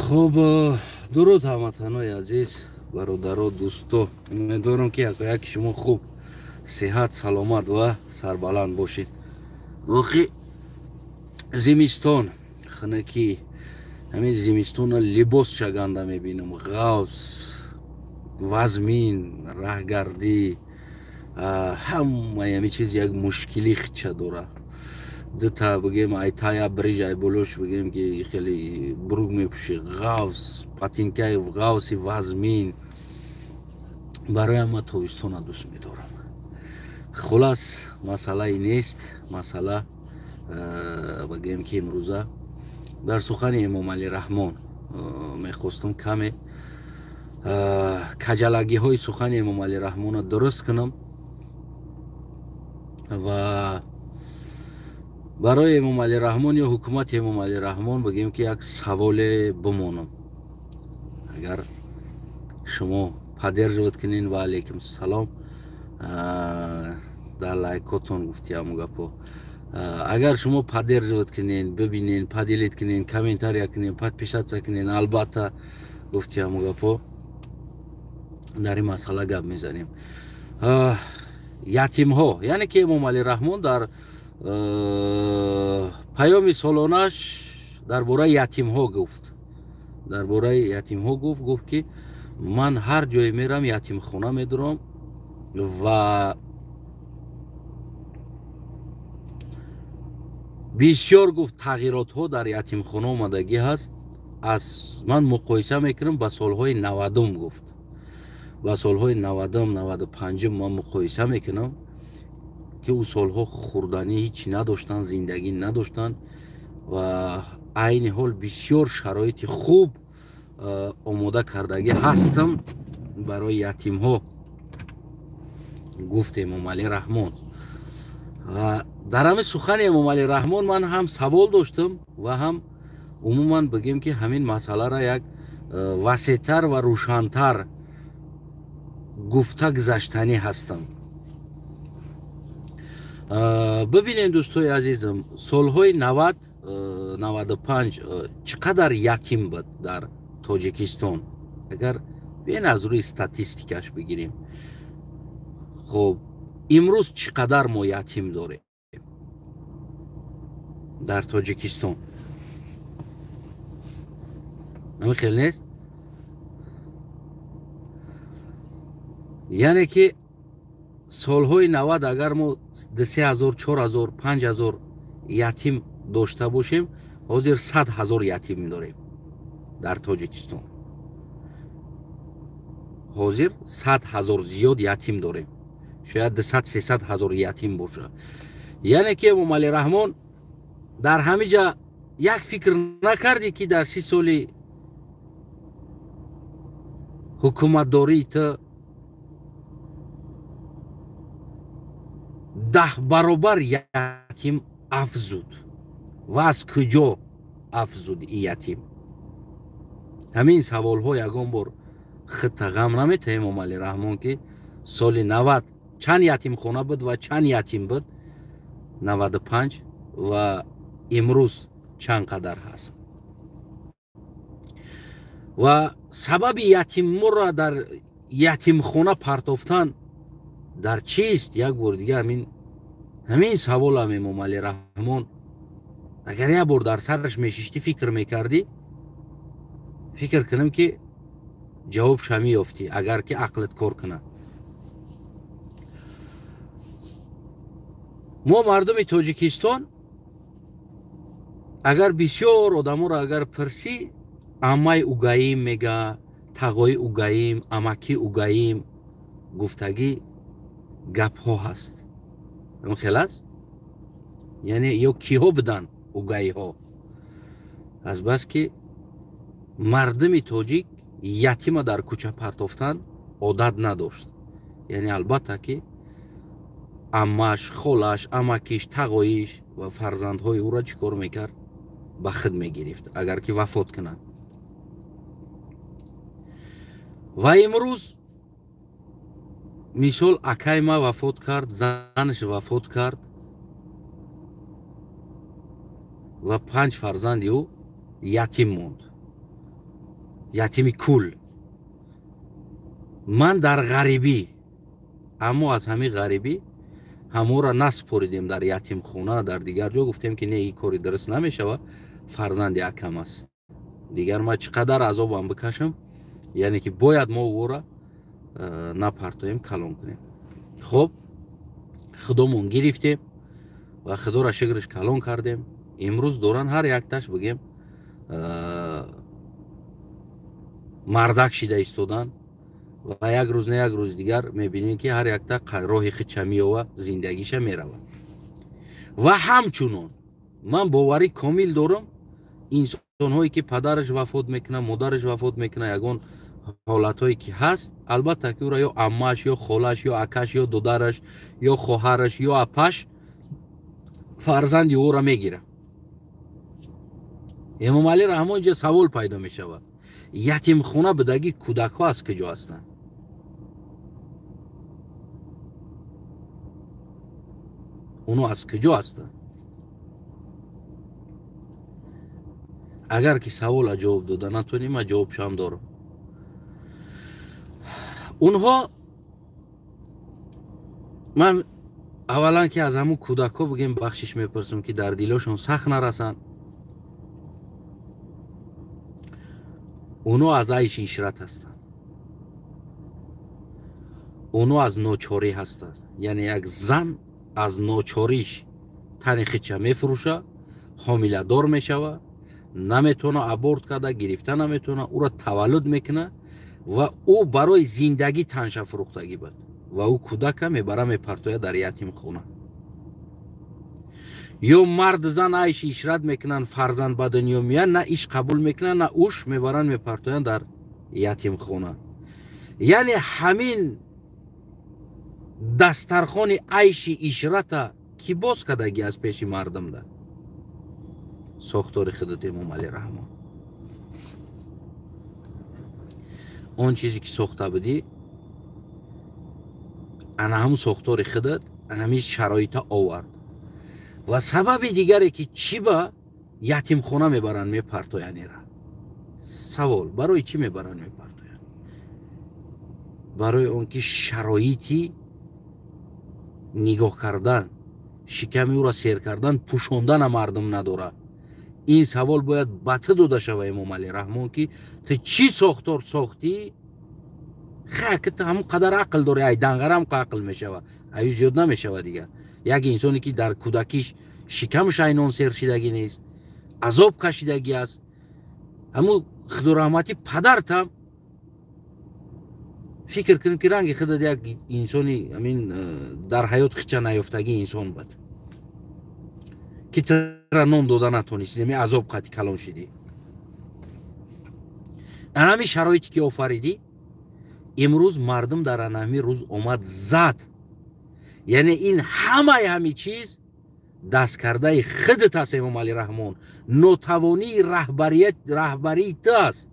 Хуб, дуруд ҳамватанои азиз, бародаро, дӯсто. Умедворам, ки якояки шумо хуб, сиҳат, саломат ва сарбаланд бошед. Воқеъ зимистон хунукӣ, ҳамин зимистона либос шаганда мебинам, ғавс, вазмин, раҳгардӣ, ҳамаи ҳамин чиз як мушкили хича дорад. Дута бигем, ай тая бриж, ай болош бигем, ки хеле буруг мепӯшӣ, ғавс, патинкаи ғавси вазмин. Барои ҳама тобистона дӯст медорам. Хулас, масъалае нест. Масъала бигем, ки имрӯза дар сухани Эмомалӣ Раҳмон мехостам каме каҷалагиҳои сухани Эмомалӣ Раҳмонро дуруст кунам ва барои Эмомалӣ Раҳмон ё ҳукумати Эмомалӣ Раҳмон бигем, ки як саволе бимонам. Агар шумо поддерживать кунед, ва алейкум салом, дар лайкотон гуфти ҳаму гапо. Агар шумо поддерживать кунед, бибинед, поделить кунед, комментария кунед, подписаться кунед, албатта, гуфти ҳаму гапо, дар ин масъала гап мезанем. Ятимҳо, яъне ки Эмомалӣ Раҳмон дар паёми солонаш дар бораи ятимҳо гуфт, дар бораи ятимҳо гуфт. Гуфт, ки ман ҳар ҷое мерам, ятимхона медурам ва бисёр, гуфт, тағйиротҳо дар ятимхона омадагӣ ҳаст. Аз ман муқоиса мекунам ба солҳои 90-ум, гуфт, ба солҳои 90-ум, 95-ум ман муқоиса мекунам, ки ӯ солҳо хӯрданӣ ҳичи надоштанд, зиндагӣ надоштанд ва айни ҳол бисёр шароити хуб омода кардагӣ ҳастам барои ятимҳо, гуфт Эмомалӣ Раҳмон. Ва дар ҳамин сухани Эмомалӣ Раҳмон ман ҳам савол доштам ва ҳам умуман бигем, ки ҳамин масъаларо як васеътар ва рӯшантар гуфта гузаштанӣ ҳастам. Бибинем, дӯстои азизам, солҳои 90, 95 чӣ қадар ятим буд дар Тоҷикистон, агар бен аз рӯи статистикаш бигирем. Хуб, имрӯз чӣ қадар мо ятим дорем дар Тоҷикистон? Ҳамин хел нест? Яъне ки солҳои 90 агар мо 3 ҳазор, 4 ҳазор, 5 ҳазор ятим дошта бошем, ҳозир 100 ҳазор ятим дорем дар Тоҷикистон. Ҳозир 100 ҳазор зиёд ятим дорем, шояд 200, 300 ҳазор ятим бошад. Яъне ки Эмомалӣ Раҳмон дар ҳамин ҷа як фикр накардӣ, ки дар 30 соли ҳукуматдории ту 10 баробар ятим афзуд ва аз куҷо афзуд ин ятим? Ҳамин саволҳо ягон бор худта ғам наметаҳ, Эмомалӣ Раҳмон, ки соли 90 чанд ятимхона буд ва чанд ятим буд, 95 ва имрӯз чанд қадар ҳаст ва сабаби ятимморо дар ятимхона партофтан дар чист? Як бор дига ҳамин саволам, Эмомалӣ Раҳмон, агар як бор дар сараш мешиштӣ, фикр мекардӣ, фикр кунам, ки ҷавобша меёфтӣ, агар ки ақлат кор кунад. Мо мардуми Тоҷикистон, агар бисёр одаморо агар пурсӣ, аммаи угаим мега, тағои угаим, амаки угаим гуфтагӣ гапҳо ҳаст. Ҳамин хел аст? Яъне ё киҳо буданд угаиҳо? Азбаски мардуми тоҷик ятима дар кӯча партофтан одат надошт. Яъне албатта, ки аммаш, холаш, амакиш, тағоиш ва фарзандҳои ӯро чӣ кор мекард? Ба худ мегирифт, агар ки вафот кунад. Ва имрӯз, мисол, акай ма вафот кард, занаш вафот кард. Ва 5 фарзанди ӯ ятим монд, ятими кул. Ман дар ғарибӣ, аммо аз ҳамин ғарибӣ ҳаморо наспоридем дар ятимхона, дар дигар ҷо. Гуфтем ки не, ин кори дуруст намешавад, фарзанди акам аст, дигар ман чӣ қадар азобам бикашам, яъне ки бояд мо ӯро напартоем, калон кунем. Хоб, худомон гирифтем ва худоро шукраш калон кардем. Имрӯз доран ҳар якташ бигем мардак шида истодан ва як рӯз на як рӯз дигар мебинем ки ҳар якта роҳи худша меёва, зиндагиша меравад. Ва ҳамчунон ман боварӣ комил дорам, инсонҳое ки падараш вафот мекунад, модараш вафот мекунад, ягон ҳолатҳое ки ҳаст, албатта ки ӯро ё аммаш, ё холаш, ё акаш, ё додараш, ё хоҳараш, ё апаш фарзанди ӯро мегирад. Эмомалӣ Раҳмон инҷа савол пайдо мешавад: ятимхона будагӣ кӯдакҳо аз куҷо ҳастанд? Оно аз куҷо ҳастанд? Агар ки савола ҷавоб дода натонем, ман ҷавобшам дорам. Онҳо ман аввалан ки аз ҳамун кӯдакҳо бигем бахшиш мепурсам ки дар дилошон сахт нарасанд. Оно аз айши ишрат ҳастанд, оно аз ночорӣ ҳастанд. Яъне як зан аз ночориш тани хича мефурӯша, ҳомиладор мешава, наметавона аборт карда гирифта наметавона, ӯро таваллуд мекуна ва ӯ барои зиндагӣ танша фурӯхтагӣ буд ва ӯ кӯдака мебара мепартояд дар ятимхона. Ё мард зан айши ишрат мекунанд, фарзанд ба дунё меянд, на иш қабул мекунанд, на уш, мебаранд мепартоянд дар ятимхона. Яъне ҳамин дастархони айши ишрата ки боз кардагӣ аз пеши мардумда? Сохтори худат Эмомалӣ Раҳмон. Он чизе ки сохта будӣ, ана ҳамун сохтори худат ана ҳамин шароита овард. Ва сабаби дигаре ки чӣ ба ятимхона мебаранд мепартоянд ира? Савол: барои чӣ мебаранд мепартоянд? Барои он ки шароити нигоҳ кардан, шиками ӯро сер кардан, пӯшондана мардум надорад. Ин савол бояд ба ту дода шава, Эмомалӣ Раҳмон, ки ту чӣ сохтор сохтӣ? Хай, ки ту ҳамон қадар ақл дорӣ, ай данғарам ақл мешава, аю зиёд намешава дигар. Як инсоне ки дар кӯдакиш шикамаш айнон сер шидагӣ нест, азоб кашидагӣ аст, ҳамун худораҳматӣ падартам фикр кунем ки ранги худат як инсони ҳамин дар ҳаёт хича наёфтагӣ инсон буд, ки тура ном дода натонистӣ, ҳамин азоб қати калон шидӣ. Ана ҳамин шароите ки офаридӣ, имрӯз мардум дар ана ҳамин рӯз омад зад. Яъне ин ҳамаи ҳамин чиз дасткардаи худат аст, Эмомалӣ Раҳмон. Нотавонии раҳбарии ту аст.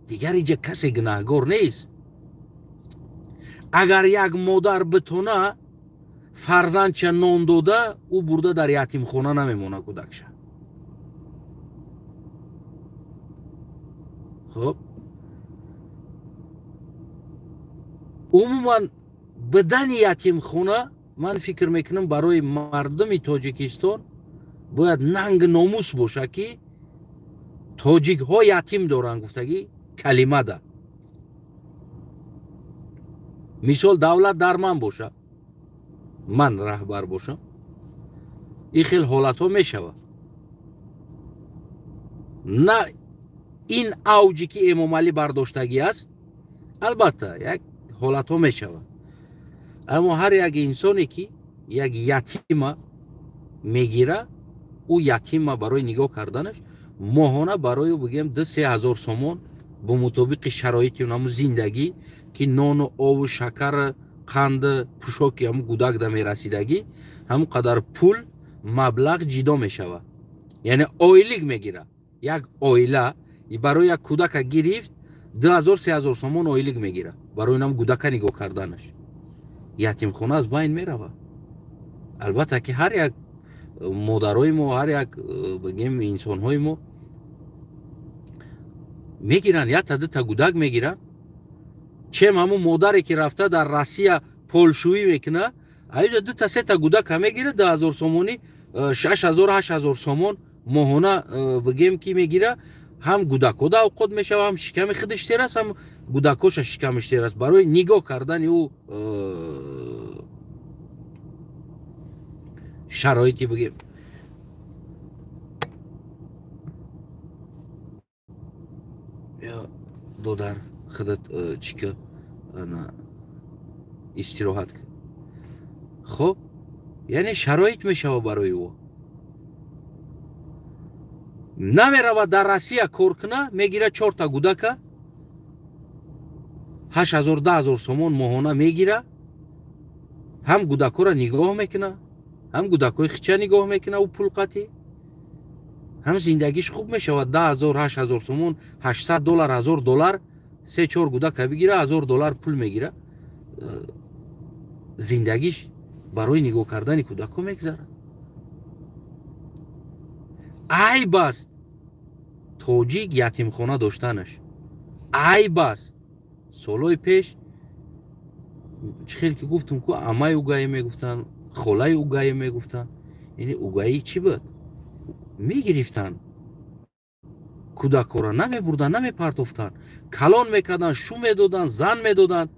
Дигар инҷа касе гунаҳгор нест. Агар як модар битона фарзандча нон дода, ӯ бурда дар ятимхона намемона кӯдакша. Хоб, умуман бидани ятимхона ман фикр мекунам барои мардуми Тоҷикистон бояд нанг номус боша ки тоҷикҳо ятим доранд гуфтагӣ калимада. Мисол, давлат дар ман боша, ман раҳбар бошам, ин хел ҳолатҳо мешавад. На ин авҷи ки Эмомалӣ бардоштагӣ аст, албатта як ҳолатҳо мешавад. Аммо ҳар як инсоне ки як ятима мегира, ӯ ятима барои нигоҳ карданаш моҳона барои ӯ бигем 2-3 ҳазор сомон бо мутобиқи шароити ҳамун зиндагӣ ки нону ову шакар, қанд, пӯшоки ҳамун гудак да мерасидагӣ, ҳамун қадар пул маблағ ҷидо мешавад. Яъне ойлик мегира. Як оила барои як кӯдака гирифт 2000-3 ҳазор сомон ойлик мегира барои ҳамун гудака нигоҳ карданаш. Ятимхона аз байн меравад. Албатта ки ҳар як модарои мо, ҳар як бигем инсонҳои мо мегиранд, якта дута гудак мегиранд. Чем ҳамун модаре ки рафта дар Россия полшӯӣ мекуна, аюда дута сета гудака мегира, 2000 сомонӣ, 6000 8000 сомон моҳона бигем ки мегира, ҳам гудакҳо да авқот мешава, ҳам шиками худаш тер аст, ҳам гудакҳоша шикамаш тер аст. Барои нигоҳ кардани ӯ шароити бигем додар худат чӣ ка истироҳат кун. Хоб, яъне шароит мешава барои ӯ. Намеравад дар Россия кор куна, мегира чорта гудака, 8000 10000 сомон моҳона мегира, ҳам гудакҳоро нигоҳ мекуна, ҳам гудакҳои хича нигоҳ мекуна ӯ пулқатӣ, ҳам зиндагиш хуб мешавад. 10000 8000 сомон, 800 доллар, 1000 доллар, 3-4 гудака бигира, 1000 доллар пул мегира, зиндагиш барои нигоҳ кардани кӯдакҳо мегузарад. Айб аст тоҷик ятимхона доштанаш, айб аст. Солҳои пеш чӣ хел ки гуфтум ку, амаи угае мегуфтанд, холаи угае мегуфтанд. Яъне угаи чӣ буд? Мегирифтанд кӯдакҳоро, намебурданд, намепартофтанд, калон мекарданд, шу медоданд, зан медоданд.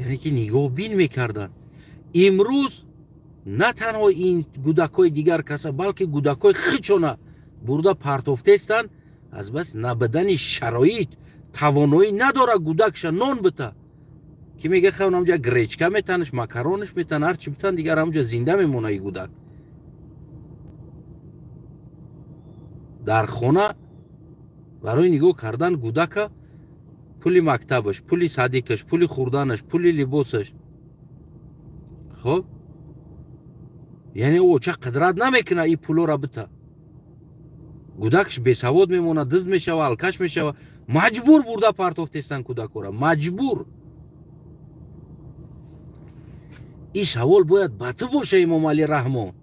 Яъне ки нигоҳбин мекарданд. Имрӯз на танҳо ин гудакҳои дигар каса, балки гудакҳои хичона бурда партофтестанд. Аз бас набудани шароит, тавоноӣ надора гудакша нон бита, ки мега хай ҳамҷа гречка метанаш, макаронаш метан, ҳар чи битан, дигар ҳамҷа зинда мемона и гудак. Дар хона барои нигоҳ кардан гудака пули мактабаш, пули садикаш, пули хӯрданаш, пули либосаш. Хоб, яъне ӯ оча қудрат намекуна и пулора бита. Гудакш бесавод мемона, дизд мешава, алкаш мешава. Маҷбур бурда партофтестан кӯдакҳоро, маҷбур. Ин савол бояд ба ту боша, Эмомалӣ Раҳмон.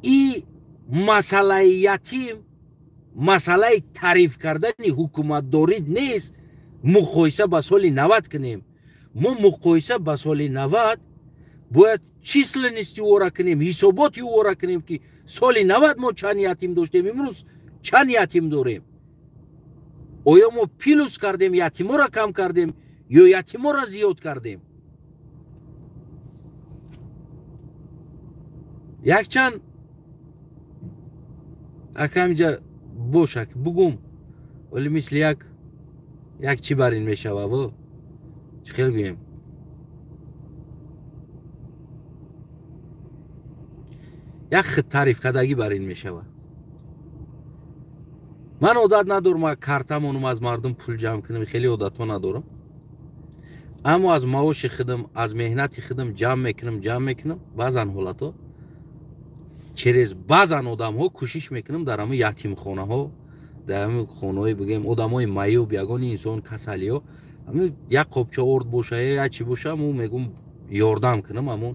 И масъалаи ятим масъалаи тариф кардани ҳукуматдорӣ нест. Муқоиса ба соли 90 кунем. Мо муқоиса ба соли 90 бояд численности ӯро кунем, ҳисоботи ӯро кунем, ки соли 90 мо чанд ятим доштем, имрӯз чанд ятим дорем. Оё мо плюс кардем, ятиморо кам кардем ё ятиморо зиёд кардем? Якчанд акамҷа бошак бугум, вале мисли як чӣ бар ин мешава, чӣ хел гӯем, як тариф кардагӣ бар ин мешава. Ман одат надорам картамонум аз мардум пул ҷамъ кунам, хеле одатҳо надорам, аммо аз маоши худам, аз меҳнати худам ҷамъ мекунам. Баъзан ҳолатҳо через баъзан одамҳо кӯшиш мекунам дар ҳамун ятимхонаҳо, дар ҳамун хонаҳои бигӯем одамҳои маъюб, ягон инсон касалиҳо, ҳамун як қопча орд боша ё як чӣ боша, мо мегӯм ёрдам кунам. Ҳамун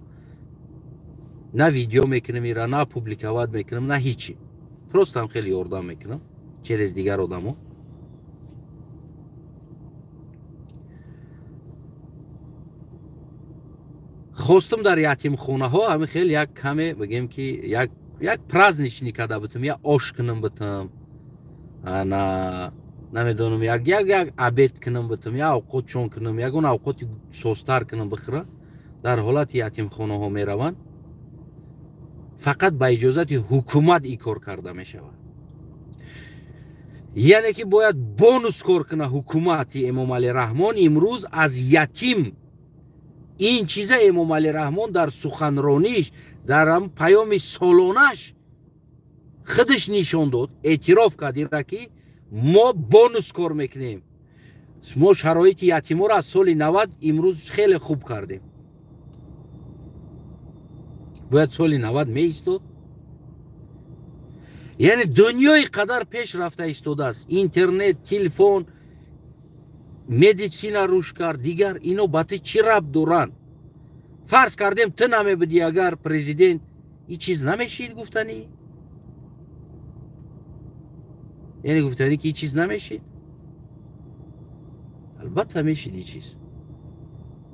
на видео мекунам ира, на публиковать мекунам, на ҳичи, просто ҳам хеле ёрдам мекунам через дигар одамо. Хостам дар ятимхонаҳо ҳамин хел як каме бигем ки як праздничный карда битам, як ош кунам битам, ана намедонам, як як як обед кунам битам, як авқот чон кунам, ягон авқоти созтар кунам бихӯрам. Дар ҳолати ятимхонаҳо мераванд, фақат ба иҷозати ҳукумат ин кор карда мешавад. Яъне ки бояд бонус кор куна ҳукумати Эмомалӣ Раҳмон имрӯз аз ятим. Ин чиза Эмомалӣ Раҳмон дар суханрониш, дар паёми солонаш худаш нишон дод, эътироф кард ира ки мо бонус кор мекунем, мо шароити ятиморо аз соли 90 имрӯз хеле хуб кардем. Бояд соли 90 меистод. Яъне дунёи қадар пеш рафта истодааст, интернет, телефон. Медицина рушд кард, дигар ино ба ту чӣ рабт доранд? Фарз кардем, ту намебудӣ агар президент, ин чиз намешид гуфтанӣ? Яъне гуфтанӣ ки ин чиз намешид? Албатта мешид ин чиз.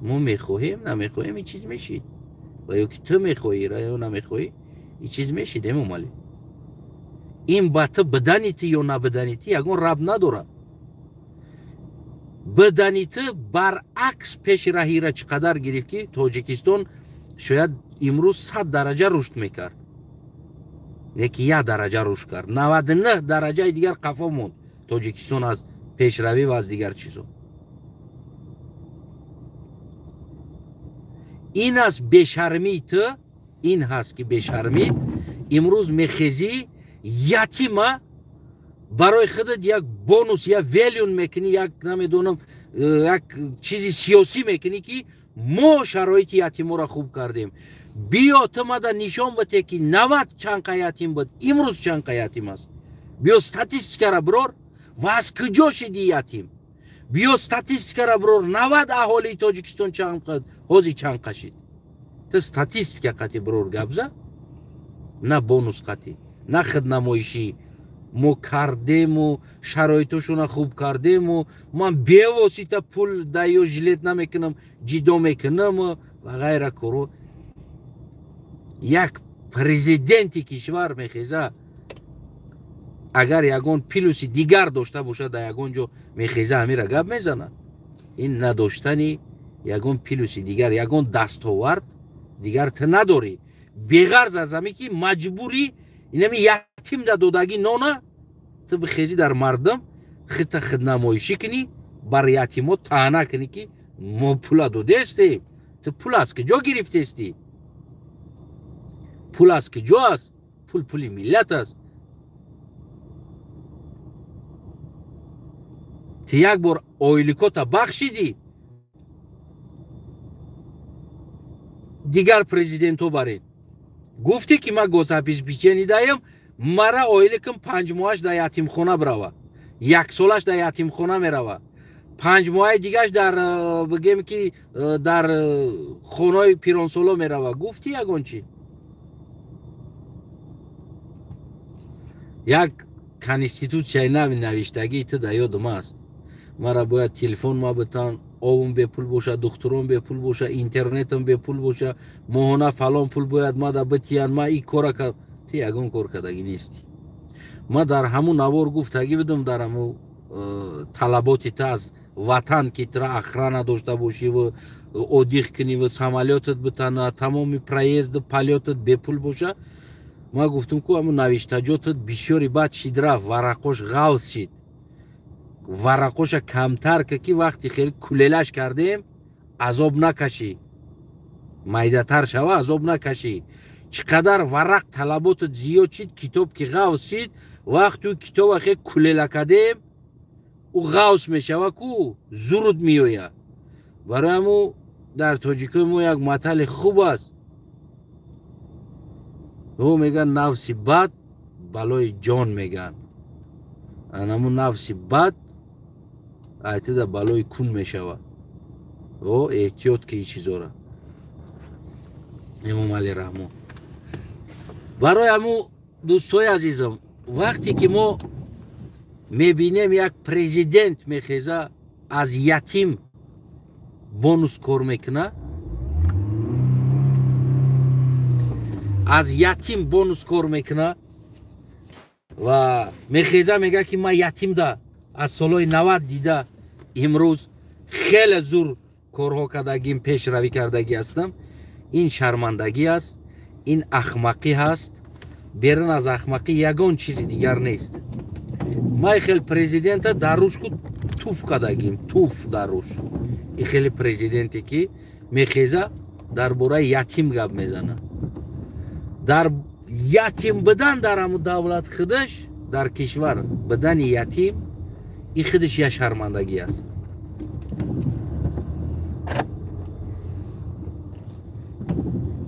Мо мехоҳем, намехоҳем, ин чиз мешид. Ва ё ки ту мехоҳӣ ё намехоҳӣ, ин чиз мешид, Эмомалӣ. Ин ба ту бидани ту ё набидани ту ягон рабт надорад. Бидани ту баръакс пеши раҳира чӣ қадар гирифт, ки Тоҷикистон шояд имрӯз 100 дараҷа рушд мекард, лекин 1 дараҷа рушд кард, 99 дараҷаи дигар қафо монд Тоҷикистон аз пешравӣ ва аз дигар чизо. Ин аст бешармии ту, ин ҳаст ки бешармӣ имрӯз мехезӣ ятима барои худат як бонус, як велюн мекунӣ, як намедонам, як чизи сиёсӣ мекунӣ, ки мо шароити ятиморо хуб кардем. Биё ту мада нишон бите, ки 90 чанқа ятим буд, имрӯз чанқа ятим аст. Биё статистикара бирор ва аз куҷо шиди ятим. Биё статистикара бирор, 90 аҳолии Тоҷикистон чанқа, ҳозир чанқа шид. Ту статистика қати бирор гап за, на бонус қати, на хиднамоишӣ. Мо кардему, шароитошона хуб кардему, ман бевосита пул да ё жилет намекунам, ҷидо мекунам ва ғайра коро. Як президенти кишвар мехеза, агар ягон плюси дигар дошта бошад, дар ягон ҷо мехеза ҳамира гап мезана. Ин надоштани ягон плюси дигар, ягон дастовард дигар ту надорӣ, беғарз аз ҳаме ки маҷбурӣ инами ятим да додагӣ нона ту бихезӣ дар мардум хита хиднамоишӣ кунӣ, бар ятимо таъна кунӣ, ки мо пула додестем. Ту пул аз куҷо гирифтестӣ? Пул аз куҷо аст? Пул пули миллат аст. Ту як бор ойликота бахшидӣ, дигар президентҳо баред. Гуфтӣ ки ман гособеспечение даем, мара ойликам 5 моҳаш дар ятимхона бирава, 1 солаш дар ятимхона мерава, 5 моҳаи дигаш дар бигем ки дар хонаи пиронсоло мерава. Гуфтӣ ягон чӣ? Як конститутсияи нави навиштагии ту дар ёдам аст. Мара бояд телефон ма битан, обум бепул боша, духтурон бепул боша, интернетам бепул боша, моҳона фалон пул бояд мада битиян, ма и кора кардам. Ту ягон кор кардагӣ нестӣ. Ма дар ҳамун навор гуфтагӣ будам, дар ҳамун талаботи ту аз ватан, ки тура охрана дошта бошиву одих куниву самолётат битана, тамоми проезду полётат бепул боша. Ма гуфтам, ку ҳамун навиштаҷотат бисёри бад шид, рафт варақош ғавз шид. Варақоша камтар ки вақти хеле кулелаш кардем, азоб накашӣ, майдатар шава, азоб накашӣ. Чӣ қадар варақ талаботат зиёд шид, китоб ки ғавз шид, вақту китоба хе кулела кардем, ӯ ғавз мешава, ку зуруд меояд. Барои ҳаму дар тоҷикои мо як матали хуб аст, ӯ мегӯяд нафси бад балои ҷон мегӯянд. Анаму нафси бад айтида балои кун мешавад. О эҳтиёт ки ин чизора. Эмомалӣ Раҳмон. Барои ҳаму дӯстои азизам, вақте ки мо мебинем як президент мехеза аз ятим бонус кор мекуна, аз ятим бонус кор мекуна ва мехеза мега ки ман ятим да аз солҳои 90 дида имрӯз хеле зур корҳо кардагим, пешравӣ кардагӣ ҳастам. Ин шармандагӣ аст, ин ахмақӣ ҳаст. Берун аз ахмақӣ ягон чизи дигар нест. Ман хел президента дар рӯш ку туф кардагим, туф дар рӯш. Ин хеле президенте ки мехеза дар бораи ятим гап мезана. Дар ятим будан дар ҳамун давлат худаш, дар кишвар будани ятим, ин худаш як шармандагӣ аст.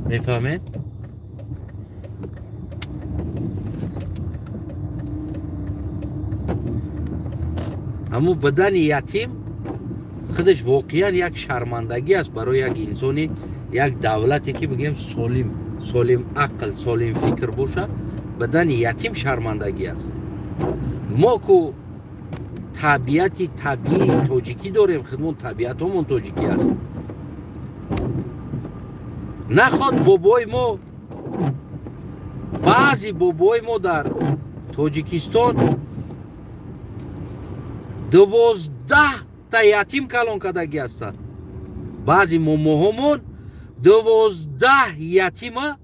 Мефаҳмед? Ҳамун будани ятим Худаш воқеан як шармандагӣ аст барои як инсони, як давлате ки бигем солим, солим ақл, солим фикр боша, бадани ятим шармандагӣ аст. Мо ку табиати табиии тоҷикӣ дорем, худмон табиатҳомон тоҷикӣ аст. Наход бобои мо, баъзе бобои мо дар Тоҷикистон 12 та ятим калон кардагӣ ҳастанд. Баъзе момоҳомон 12 ятима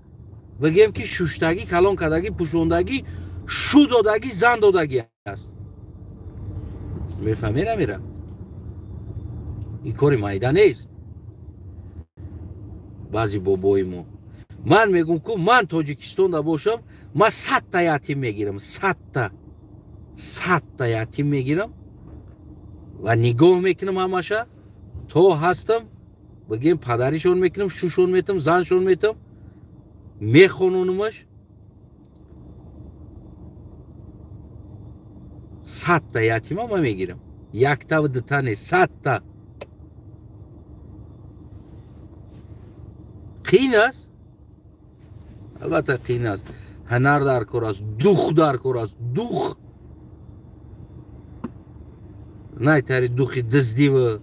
бигем ки шуштагӣ, калон кардагӣ, пӯшондагӣ, шу додагӣ, зан додагӣ аст. Мефаҳмӣ намера? Ин кори майда нест. Баъзе бобои мо, ман мегӯм ку ман Тоҷикистонда бошам, ман 100 та ятим мегирам, 100 та, 100 та ятим мегирам ва нигоҳ мекунам ҳамаша то ҳастам, бигем падаришон мекунам, шушон метам, заншон метам, мехононумаш. 100 та ятима ман мегирам, яктаву дута не, 100 та. Қиин аст, албатта қиин аст. Ҳунар дар кор аст, дух дар кор аст. Дух найтари духи дуздиву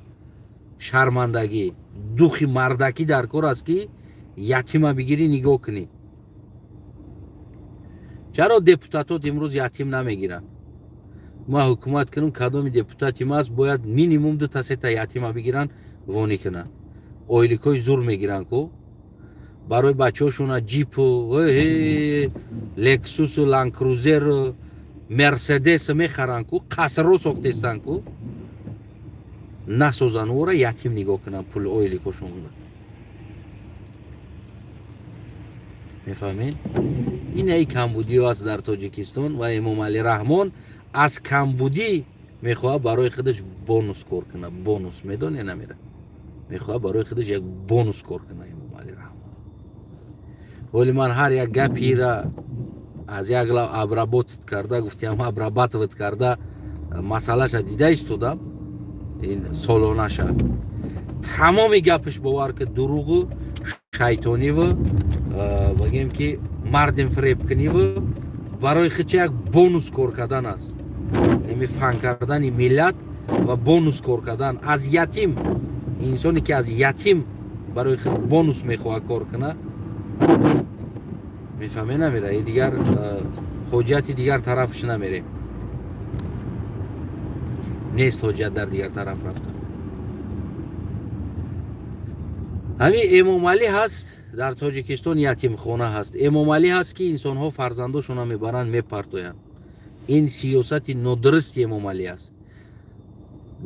шармандагӣ, духи мардакӣ дар кор аст, ки ятима бигирӣ, нигоҳ кунӣ. Чаро депутатот имрӯз ятим намегиранд? Ма ҳукумат кунам, кадоми депутати ма аст, бояд минимум дута, сета ятима бигиранд, вонӣ кунанд. Ойликҳои зур мегиранд ку, барои бачаҳошона ҷипу, лексусу, ланкрузеру, мерседесу мехаранд ку, қасрро сохтестанд ку, насозанд, ора ятим нигоҳ кунанд, пули ойликҳошон буда. Мефаҳмед, инаи камбудиҳо аст дар Тоҷикистон ва Эмомалӣ Раҳмон аз камбудӣ мехоҳад барои худаш бонус кор кунад. Бонус медоне намера? Мехоҳад барои худаш як бонус кор кунад Эмомалӣ Раҳмон. Вале ман ҳар як гапира аз як лав обработать карда гуфтиам, обрабатывать карда, масъалаша дида истодам. Ин солонаша тамоми гапаш, бовар ки, дурӯғу, шайтониву, бигем ки мардим фиребкуниву барои худча як бонус кор кардан аст. Неми фан кардани миллат ва бонус кор кардан аз ятим. Инсоне ки аз ятим барои худ бонус мехоҳад кор кунад, мефаҳме намера? И дигар ҳоҷати дигар тарафш намерем, нест ҳоҷат дар дигар тараф рафта. Ҳамин Эмомалӣ ҳаст, дар Тоҷикистон ятимхона ҳаст. Эмомалӣ ҳаст, ки инсонҳо фарзандошонро мебаранд, мепартоянд. Ин сиёсати нодурусти Эмомалӣ аст.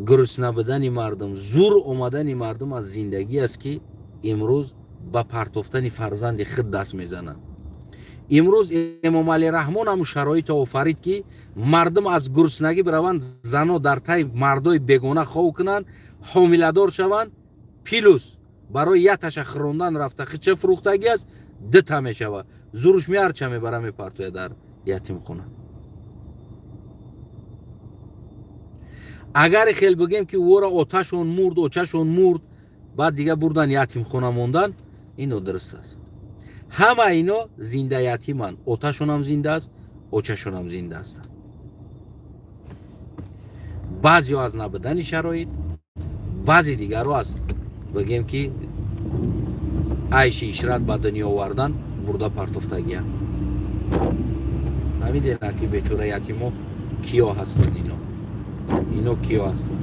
Гурусна будани мардум, зур омадани мардум аз зиндагӣ аст, ки имрӯз ба партофтани фарзанди худ даст мезананд. Имрӯз Эмомалӣ Раҳмон ҳамун шароито офарид, ки мардум аз гуруснагӣ бираванд, зано дар таи мардои бегона хов кунанд, ҳомиладор шаванд. Плюс барои якташа хӯрондан рафта хича фурӯхтагӣ аст, дута мешавад. Зуруш меарча мебара, мепартояд дар ятимхона. Агар хел бигем, ки ӯро оташон мурд, очашон мурд, баъд дига бурдан ятимхона мондан, ин нодуруст аст. Ҳама ино зинда ятиманд, оташонам зинда аст, очашонам зинда ҳастанд. Баъзеҳо аз набудани шароит, баъзе дигарро аз, бигем ки, айши ишрат ба дунё овардан бурда партофтагия. Ҳамидена ки бечора ятимо киё ҳастанд? Ино киё ҳастанд?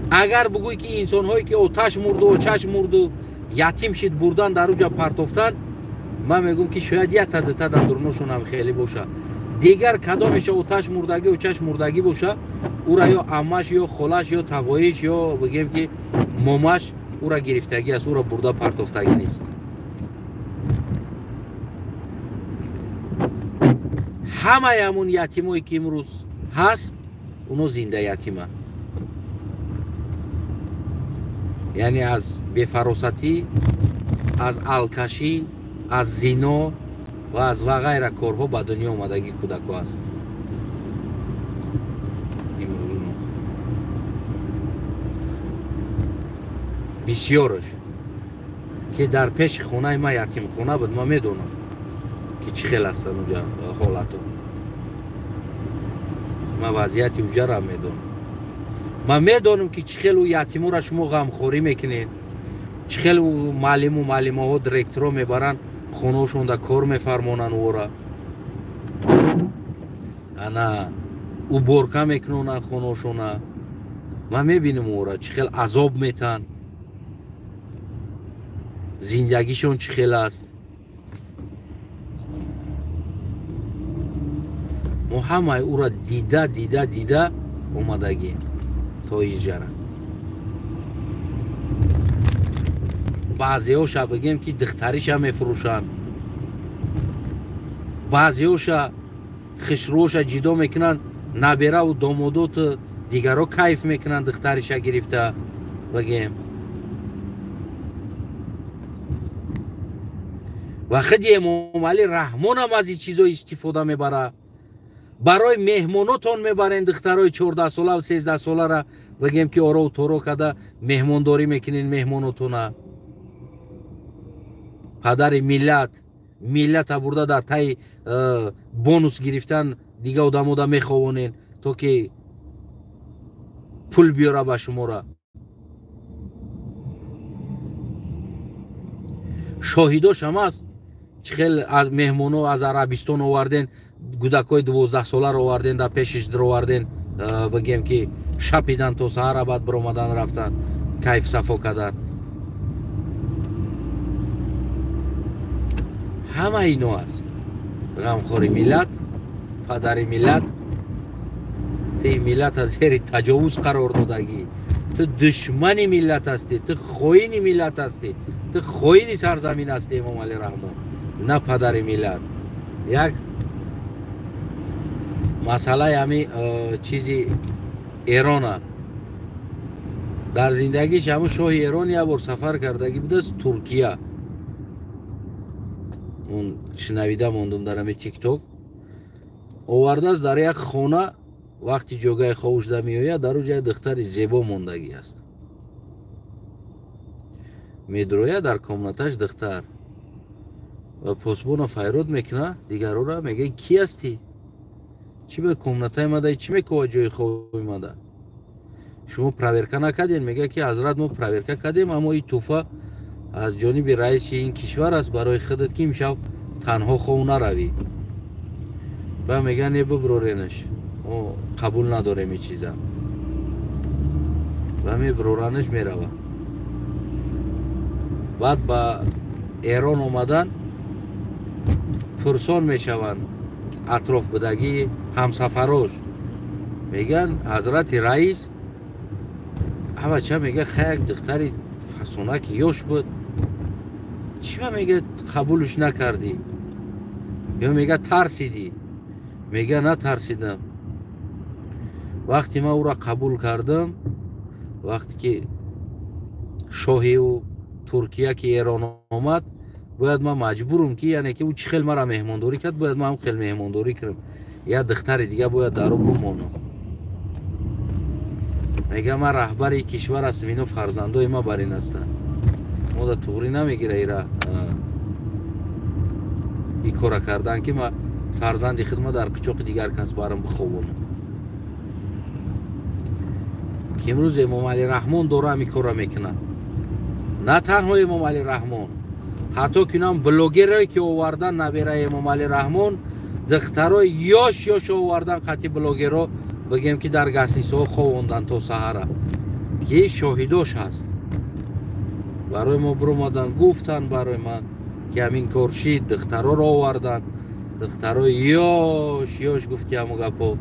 Агар бугӯй, ки инсонҳое ки оташ мурду очаш мурду ятим шид, бурдан дар уҷа партофтан, ман мегӯм, ки шояд якта дута дар дурношонам хеле боша. Дигар кадомеша оташ мурдагӣ, очаш мурдагӣ боша, ура ё аммаш, ё холаш, ё тағоиш, ё бигем ки момаш ура гирифтагӣ аст, ура бурда партофтагӣ нест. Ҳамаи ҳамун ятимое ки имрӯз ҳаст, оно зинда ятима, яъне аз бефаросатӣ, аз алкашӣ, аз зино ва аз ва ғайра корҳо ба дунё омадагӣ кӯдако аст имрӯзно. Бисёраш ки дар пеши хонаи ман ятимхона буд, ман медонам ки чӣ хел ҳастанд уҷа ҳолато. Ман вазъияти уҷара медонам. Ман медонам ки чӣ хел ӯ ятиморо шумо ғамхорӣ мекунед, чӣ хел муаллиму муаллимаҳо директоро мебаранд, хонаошонда кор мефармонанд, ӯра ана уборка мекунонанд хонаошона. Ман мебинам ӯра чӣ хел азоб метанд, зиндагишон чӣ хел аст. Мо ҳамаи ӯра дида дида дида омадагием то иҷара. Баъзеҳоша бигем ки духтариша мефурӯшанд, баъзеҳоша хишрӯша ҷидо мекунанд, набераву домодоту дигаро кайф мекунанд духтариша гирифта бигем. Ва худи Эмомалӣ Раҳмонам аз ин чизо истифода мебарад. Барои меҳмонотон мебарен духтарои 14 сола ва 13 солара, бигем ки орову торо карда меҳмондорӣ мекунен меҳмонотона. Падари миллат миллата бурда дар таи бонус гирифтан дига одамода меховонен то ки пул биёра ба шумора. Шоҳидошам аст чӣ хел аз меҳмоно аз Арабистон оварден, гудакҳои 12 соларо оварден, дар пешиш дароварден, бигем ки шапидан то саҳара, баъд биромадан рафтан кайф сафо кардан. Ҳама ино аст ғамхори миллат, падари миллат. Ти миллата зери таҷовуз қарор додагӣ, ту душмани миллат ҳастӣ, ту хоини миллат ҳастӣ, ту хоини сарзамин ҳастӣ Эмомалӣ Раҳмон, на падари миллат. Як масъалаи ҳами чизи Эрона дар зиндагиш ҳамун шоҳи Эрон як бор сафар кардагӣ будааст Туркия. Он шунавида мондум дар ҳами тикток. Овардааст дар як хона, вақти ҷогаи ховушда меояд, дар уҷа як духтари зебо мондагӣ аст. Медрояд дар комнаташ духтар ва посбона файрод мекунад дигарора, мегӯяд ки ҳастӣ? Чӣ ба комнатаи мада, чӣ мекова ҷои хови мада? Шумо проверка накардем? Мегӯяд ки ҳазрат, мо проверка кардем, аммо ин тӯҳфа аз ҷониби раиси ин кишвар аст барои худат ки имшаб танҳо хов наравӣ. Ба мегӯяд не, биброренаш, мо қабул надорем ин чиза. Ва меброранаш, мерава. Баъд ба Эрон омадан пурсон мешаванд атроф будагии ҳамсафарош. Мегӯянд ҳазрати раис авача, мегӯяд хай як духтари фасонаки ёш буд, чӣ ба мегӯяд қабулш накардӣ? Ё мегӯяд тарсидӣ? Мегӯяд натарсидам. Вақте ман ӯро қабул кардам, вақте ки шоҳи ӯ Туркия ки Эрон омад, бояд ман маҷбурам ки яъне ки ӯ чӣ хел мара меҳмондорӣ кард, бояд ман ҳам хел меҳмондорӣ кунам. Як духтари дига бояд дар ӯ бимонам. Мегӯяд ман раҳбари кишвар ҳастам, ино фарзандои ма бар ин ҳастанд. Мо да туғрӣ намегира ира ин кора кардан ки ман фарзанди худма дар қучоқи дигар кас барам бихобонам. Ки имрӯз Эмомалӣ Раҳмон дора ҳамин корро мекунад. На танҳо Эмомалӣ Раҳмон, ҳатто ки инам блогерое ки овардан набераи Эмомалӣ Раҳмон, духтарои ёш ёш овардан қатъи блогерро, бигем ки дар гастнисоҳо ховондан то саҳара, ки шоҳидош ҳаст. Барои мо биромадан гуфтанд барои ман ки ҳамин кор шид, духтароро овардан, духтарои ёш ёш гуфти ҳаму гапо.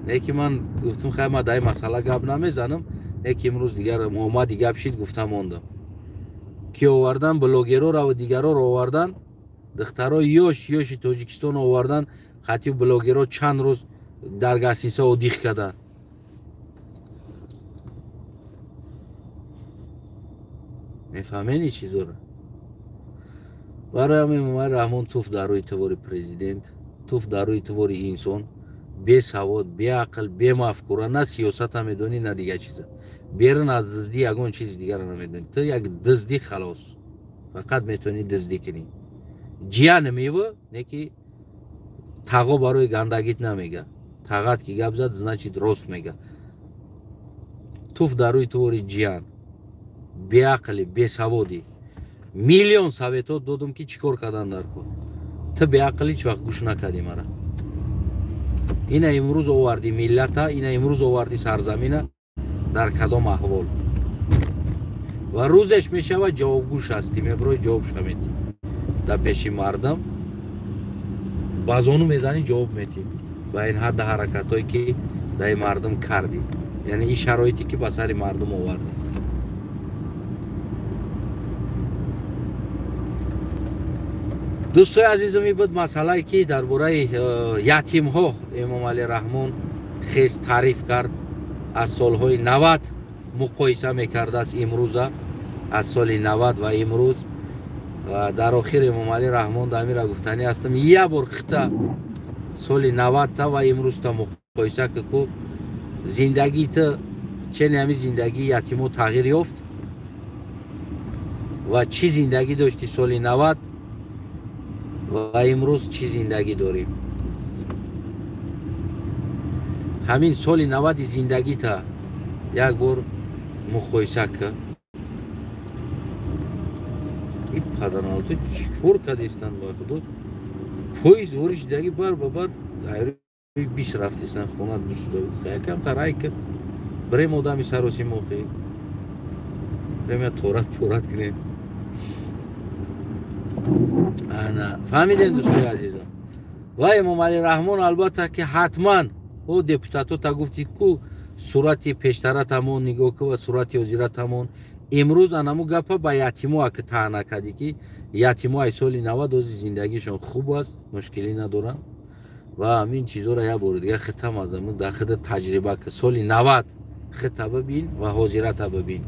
Не ки ман гуфтам хай ман дар ин масъала гап намезанам, не ки имрӯз дигар омади гап шид, гуфта мондам. Ки овардан блогерора ва дигароро овардан, духтарои ёш ёши Тоҷикистон овардан, қатъи блогерро чанд рӯз дар гастниса одих карданд. Мефаҳмед ин чизоро? Барои ҳамин Эмомалӣ Раҳмон туф дар рӯи тувори президент, туф дар рӯи тувори инсон, Бесавод, беақл, бемафкура, на сиёсата медонӣ, на дигар чиза. Берун аз дуздӣ ягон чизи дигарро намедонӣ. Ту як дуздӣ халос. Фақат метавонӣ дуздӣ кунӣ. Ҷия намева, не ки тағо барои гандагит намега. Тағат ки гап зад, значит рост мега. Туф дар рӯи тувори ҷиян. Беақли, бесаводӣ. Миллион советот додум ки чӣ кор кардан дар кор. Ту беақл ҳеҷ вақт гӯш накардӣ мара. Ина имрӯз оварди миллата, ина имрӯз оварди сарзамина дар кадом аҳвол. Ва рӯзеш мешавад ҷавобгӯш ҳастӣ, меброи ҷавобша метӣ. Дар пеши мардам ба зону мезанӣ, ҷавоб метӣ. Ба ин ҳадда ҳаракатҳое ки дар ин мардум кардӣ. Яъне ин шароите ки ба сари мардум овардӣ. Дӯстои азизам, ин буд масъалае ки дар бораи ятимҳо Эмомалӣ Раҳмон хез таъриф кард. Аз солҳои 90 муқоиса мекардааст имрӯза, аз соли 90 ва имрӯз. Дар охир Эмомалӣ Раҳмон дамира гуфтанӣ ҳастам, як бор хита соли 90 ва имрӯзта муқоиса ки ку зиндагии ту чени ҳамин зиндагии ятимо тағйир ёфт ва чӣ зиндагӣ дошти соли 90 ва имрӯз чӣ зиндагӣ дорем. Ҳамин соли 90 зиндагита як бор муқоиса кӣ. И паданалто чӣ кор кардистанд ба худо? Поезд ворид шидаги бар ба бар дайри 20 рафтистанд хона бисӯза. Якам тарай ки бирем одами сароси мохи. Бирем я торат порат кунем. Ана фаҳмидем дӯстои азизам. Ва Эмомалӣ Раҳмон албатта ки ҳатман о депутатҳо та гуфти ку сурати пештаратамон нигоҳ ку ва сурати ҳозиратамон. Имрӯз анаму гапа ба ятимо аки таъна кардӣ ки ятимо ай соли 90 ози зиндагишон хуб аст, мушкилӣ надоранд. Ва ҳамин чизҳоро як бори дига хитам аз аму дар хида таҷриба ки соли 90 хита бибин ва ҳозирата бибин,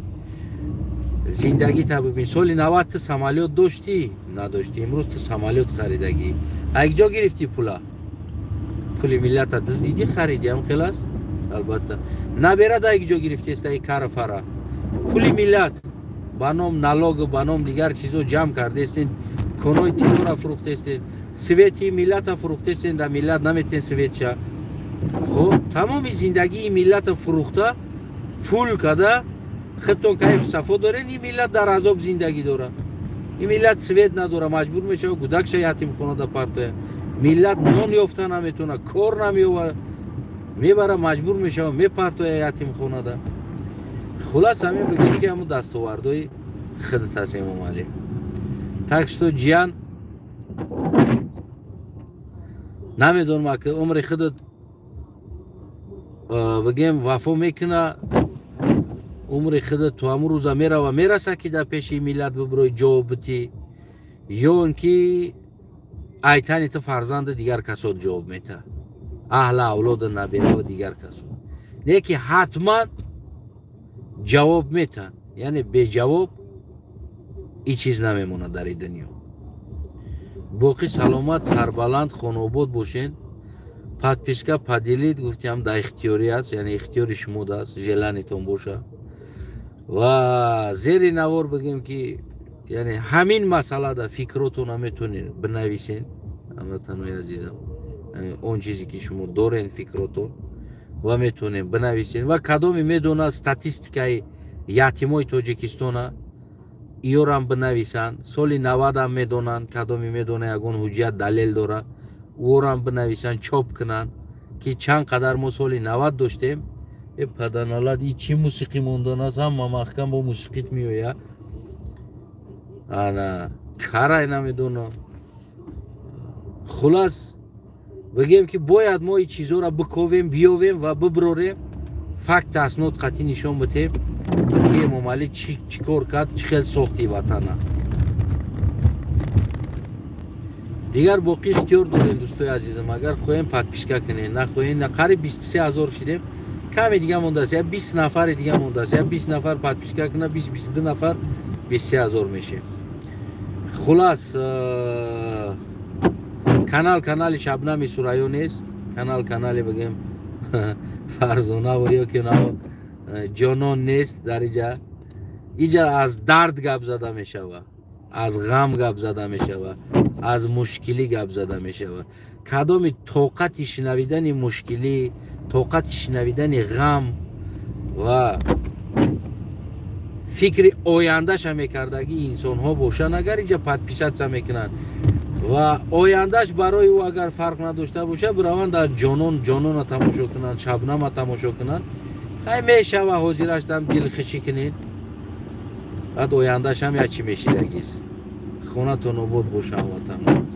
зиндагита бибин. Соли 90 ту самолёт доштӣ? Надоштӣ. Имрӯз ту самолёт харидагӣ. Аз куҷо гирифтӣ пула? Пули миллата дуздидӣ харидӣ, ҳам хел аст? Албатта. Наберад аз куҷо гирифтест ай кара фара? Пули миллат ба ном налог, ба ном дигар чизо ҷамъ кардестен, конои тилора фурӯхтестен, свети миллата фурӯхтестен, дар миллат наметен светша. Хуб, тамоми зиндагии миллата фурӯхта пул када худтон кайф сафо дорен, ин миллат дар азоб зиндагӣ дорад. Ин миллат свет надора, маҷбур мешавад гудакша ятимхонада партоя. Миллат нон ёфта наметавонад, кор намеёбад, мебара маҷбур мешавад мепартоя ятимхонада. Хулас ҳамин бигем ки ҳамун дастовардҳои худат аст Эмомалӣ. Так что ҷиян, намедонам ки умри худат бигем вафо мекуна, умри худат то ҳамун рӯза мерава мераса ки дар пеши миллат бибирои ҷавоб битӣ, ё ин ки айтани ту фарзанди дигар касот ҷавоб мета, аҳла авлода набера ва дигар касот. Не ки ҳатман ҷавоб метан, яъне беҷавоб ин чиз намемонад дар ин дунё. Боқӣ саломат, сарбаланд, хонобод бошен. Подписка, поделить гуфтиам дар ихтиёрӣ аст, яъне ихтиёри шумо аст, желанитон боша. Ва зери навор бигем ки яъне ҳамин масъалада фикротона метавонед бинависен, ҳамватанои азизам, он чизе ки шумо дорен фикротон ва метавонем бинависен. Ва кадоме медонад статистикаи ятимои Тоҷикистона, иёрам бинависанд. Соли 90-ам медонанд, кадоме медона ягон ҳуҷҷат далел дора, ӯрам бинависанд, чоп кунанд ки чанд қадар мо соли 90 доштем. Э паданалад, и чӣ мусиқӣ мондан аст, ҳама маҳкам бо мусиқит меоя. Ана карай намедонам. Хулас бигем ки бояд мо ин чизҳоро биковем, биёвем ва биброрем, факт аснод қатъӣ нишон битем ки Эмомалӣ чӣ кор кард, чӣ хел сохти ватана. Дигар боқӣ ихтиёр дорем дӯстои азизам, агар хоҳем подписка кунем, нахоҳем на. Қариб 23 000 шидем, каме дига мондааст, я 20 нафари дига мондааст, я 20 нафар подписка куна, 20 22 нафар, 23 000 мешем. Хулас канал канали Шабнами Сурайё нест, Канал канале бигем, Фарзонаву ё ки Ҷонон нест. Дар иҷа, иҷа аз дард гап зада мешава, аз ғам гап зада мешава, аз мушкилӣ гап зада мешава. Кадоми тоқати шинавидани мушкилӣ, тоқати шинавидани ғам ва фикри ояндаша мекардагӣ инсонҳо бошанд, агар инҷа подписаться мекунанд ва ояндаш барои ӯ агар фарқ надошта боша, бираванд дар Ҷонон, Ҷонона тамошо кунанд, Шабнама тамошо кунанд. Хай, мешава, ҳозираштам дилхушӣ кунед, баъд ояндашам як чӣ мешидагист. Хонатон обод боша, ҳамватанон.